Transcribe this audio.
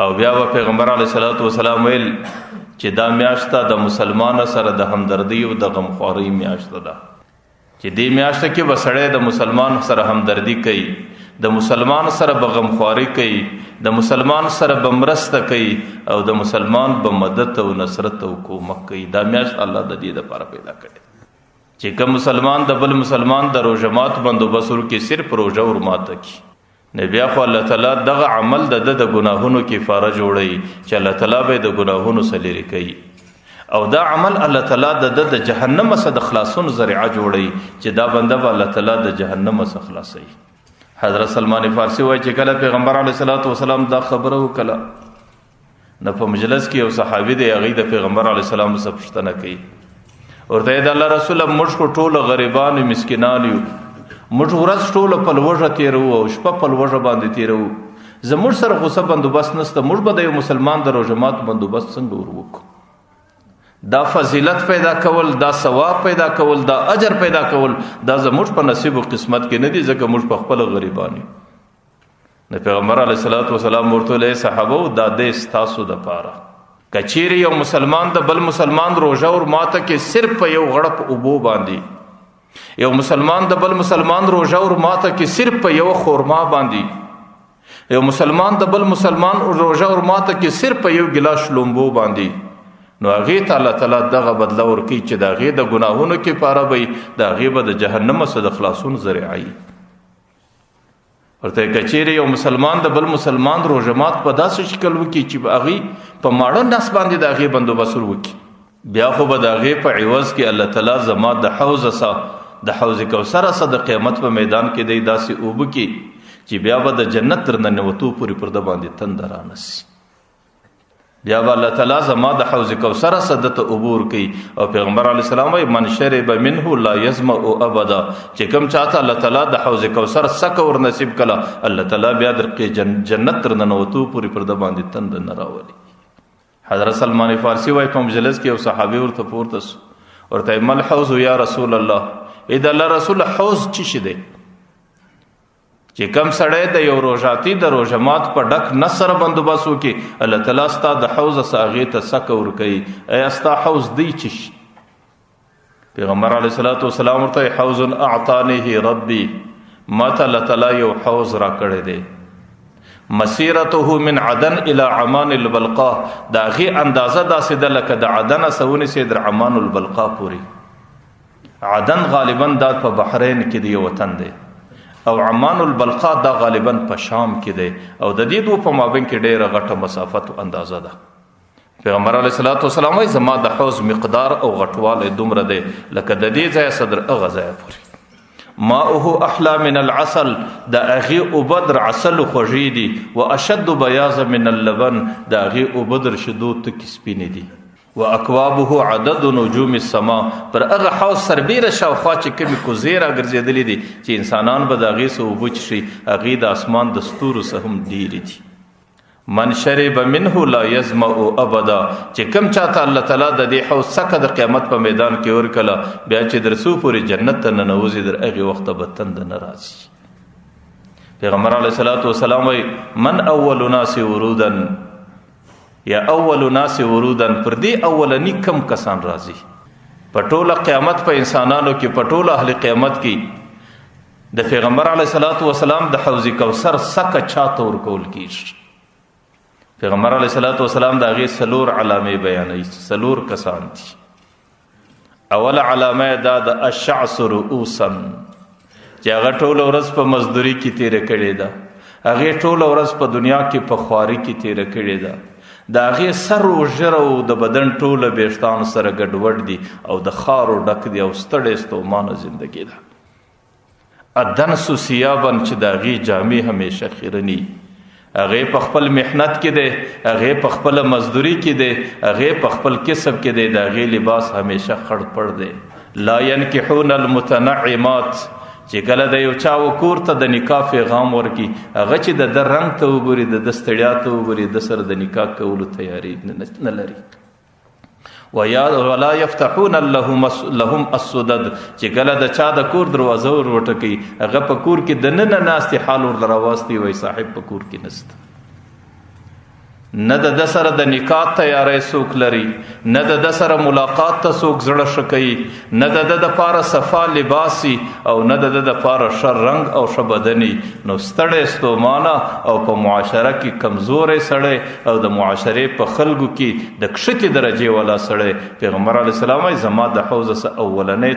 او بیا به پیغمبر علیه الصلاۃ والسلام ویل چې دا میاشت د مسلمان سره د همدردی او د غمخوارۍ میاشت ده، چې دې میاشت کې به سړی د مسلمان سره همدردی کوي، د مسلمان سره به غمخواري کوي، د مسلمان سره به مرسته کوي او د مسلمان به مدد او نصرت او کومک کوي. دا میاشت الله د دې لپاره پیدا کړې چې کوم مسلمان د بل مسلمان د روژه مات بندوبست وکړي، صرف روژه ور ماته کړي، نو بیا خو الله تعالی دغه عمل د ده د ګناهونو کفاره جوړوي چې الله تعالی به یې د ګناهونو څخه لرې کوي، او دا عمل الله تعالی د ده د جهنم څخه د خلاصون ذریعه جوړوي چې دا بنده به الله تعالی د جهنم څخه خلاصوي. حضرت سلمان فارسی وایي چې کله پیغمبر علیه الصلاة والسلام دا خبره وکړه، نو په مجلس کې یو صحابي دی، هغوی د پیغمبر علیه السلام څخه پوښتنه کوي، ورته یې د الله رسوله موږ خو ټول غریبان یو، مسکینان یو، موږ ورځ ټوله په لوږه تېروو او شپه په لوږه باندې تېروو، زموږ سره خو څه بندوبست نشته، موږ به د یو مسلمان د روژه مات بندوبست څنګه ور وکړو؟ دا فضیلت پیدا کول، دا ثواب پیدا کول، دا اجر پیدا کول، دا زموږ په نصیب او قسمت کې نه دي، ځکه موږ په خپله غریبان یو. نو پیغمبر علیه الصلاة والسلام ورته ویل، ای صحابو، دا دی ستاسو دپاره که چیرې یو مسلمان د بل مسلمان روژه ور ماته کې صرف په یو غړپ اوبو باندې، یو مسلمان د بل مسلمان روژه ور ماته کې صرف په یو خورما باندې، یو مسلمان د بل مسلمان روژه ور ماته کې صرف په یو ګلاس شلومبو باندې، نو هغې ته الله تعالی دغه بدله ورکوي چې د هغې د ګناهونو کفاره به وي، د هغې به د جهنم څخه د خلاصون ذریعه وي. ورته که چیرې یو مسلمان د بل مسلمان روژه مات په داسې شکل وکړي چې هغې په ماړه نس باندې د هغې بندوبست وکړي، بیا خو به د هغې په عوض کې الله تعالی زما د حوض څخه، د حوض کوثر څخه د قیامت په میدان کې دی داسې اوبه کړي چې بیا به د جنت تر ننوتو پورې پر ده باندې تنده رانسي. بیا به الله تعالی زما د حوض کوثر څخه ده ته اوبه ورکوي. او پیغمبر علیه السلام وایي من شرب منه لا یظمأ ابدا، چې کوم چاته الله تعالی د حوض کوثر څکه ور نصیب کړه، الله تعالی بیا در جنت تر ننوتو پورې پر ده باندې تنده نه راولي. حضرت سلمان فارسی وایي په مجلس کې یو صحابي ورته پورته سو، ورته یې ما الحوض یا رسول الله، ای د الله رسول حوض څه شي دی؟ چې کم سړی د یو روژاتي د روژه مات په ډک نس سره بندوبست وکړي، الله تعالی ستا د حوض څخه هغې ته څکه ورکوي. ایا ستا حوض دی څه شي؟ پیغمبر علیه الصلاة والسلام ورته وایي، حوض اعطانیه ربي، ما ته الله تعالی یو حوض راکړی دی، مسیرته من عدن الی عمان البلقا، د هغې اندازه داسې ده لکه د عدن څخه ونیسې در عمان البلقا پورې. عدن غالبا دا په بحرین کې دی یو وطن دی، او عمان البلقا دا غالبا په شام کې دی، او د دې دوو په مابین کې ډېره غټه مسافت او اندازه ده. پیغمبر علیه الصلاة والسلام وایي زما د حوض مقدار او غټوالی دومره دی لکه د دې ځایه څخه در هغه ځایه پورې. ماؤه احلى من العسل، د هغې اوبه در عسل خوږې دي، و اشد بیاضا من اللبن، د هغې اوبه در شیدو تکې سپینې دي. و اکوابه عدد نجوم السما، پر هغه حوض سربېره شاوخوا چې کومې کوزې راګرځېدلې دي چې انسانان به د هغې څخه اوبه څښي، هغې د اسمان د ستورو څخه هم ډېرې دي. من شرب منه لا یظمأ ابدا، چې کوم چاته الله تعالی د دې حوض څکه د قیامت په میدان کې ورکړه، بیا چې در څو پورې جنت ته ننوځي در هغې وخته به تنده نه راځي. پیغمبر علیه الصلاة والسلام وایي من اول ناس ورودا، یا اول ناس ورودا، پر دې اولني کم کسان راځي په ټوله قیامت په انسانانو کې، په ټوله اهل قیامت کې د پیغمبر علیه الصلاة والسلام د حوض کوثر څکه چاته ورکول کیږي. پیغمبر علیه الصلاة والسلام د هغې څلور علامې بیانوي، څلور کسان دي. اوله علامه یې دا د اشعث رؤوسا، چې هغه ټوله ورځ په مزدوري کې تېره کړې ده، هغې ټوله ورځ په دنیا کې په خواري کې تېره کړې ده، د هغې سر و ژره او د بدن ټوله ویښتان سره ګډوډ دي او د خارو ډک دي او ستړی ستومانه زندګي ده. ادنس ثیابا، چې د هغې جامې همیشه خیرني، هغې په خپل محنت کې دی، هغې په خپله مزدوري کې دی، هغې په خپل کسب کې دی، د هغې لباس همیشه خړ پړ دی. لا ینکحون المتنعمات، چې کله د یو چا و کور ته د نکاح پیغام ورکړي، هغه چې د ده رنګ ته وګوري، د ده ستړیا ته وګوري، د سره د نکاح کولو تیاری نه لري. ولا یفتحون لهم السدد، چې کله د چا د کور دروازه ور وټکوي، هغه په کور کې دننه ناستې حال ورله راوستي، وایي صاحب په کور کې نشته. نه د ده سره د نکاح تیاری څوک لري، نه د ده سره ملاقات ته څوک زړه ښه کوي، نه د ده دپاره صفا لباسي او نه د ده دپاره ښه رنګ او ښه بدني. نو ستړی ستومانه او په معاشره کې کمزوری سړی او د معاشرې په خلکو کې د کښتې درجې والا سړی، پیغمبر علیه السلام وایي زما د حوض څخه اولنی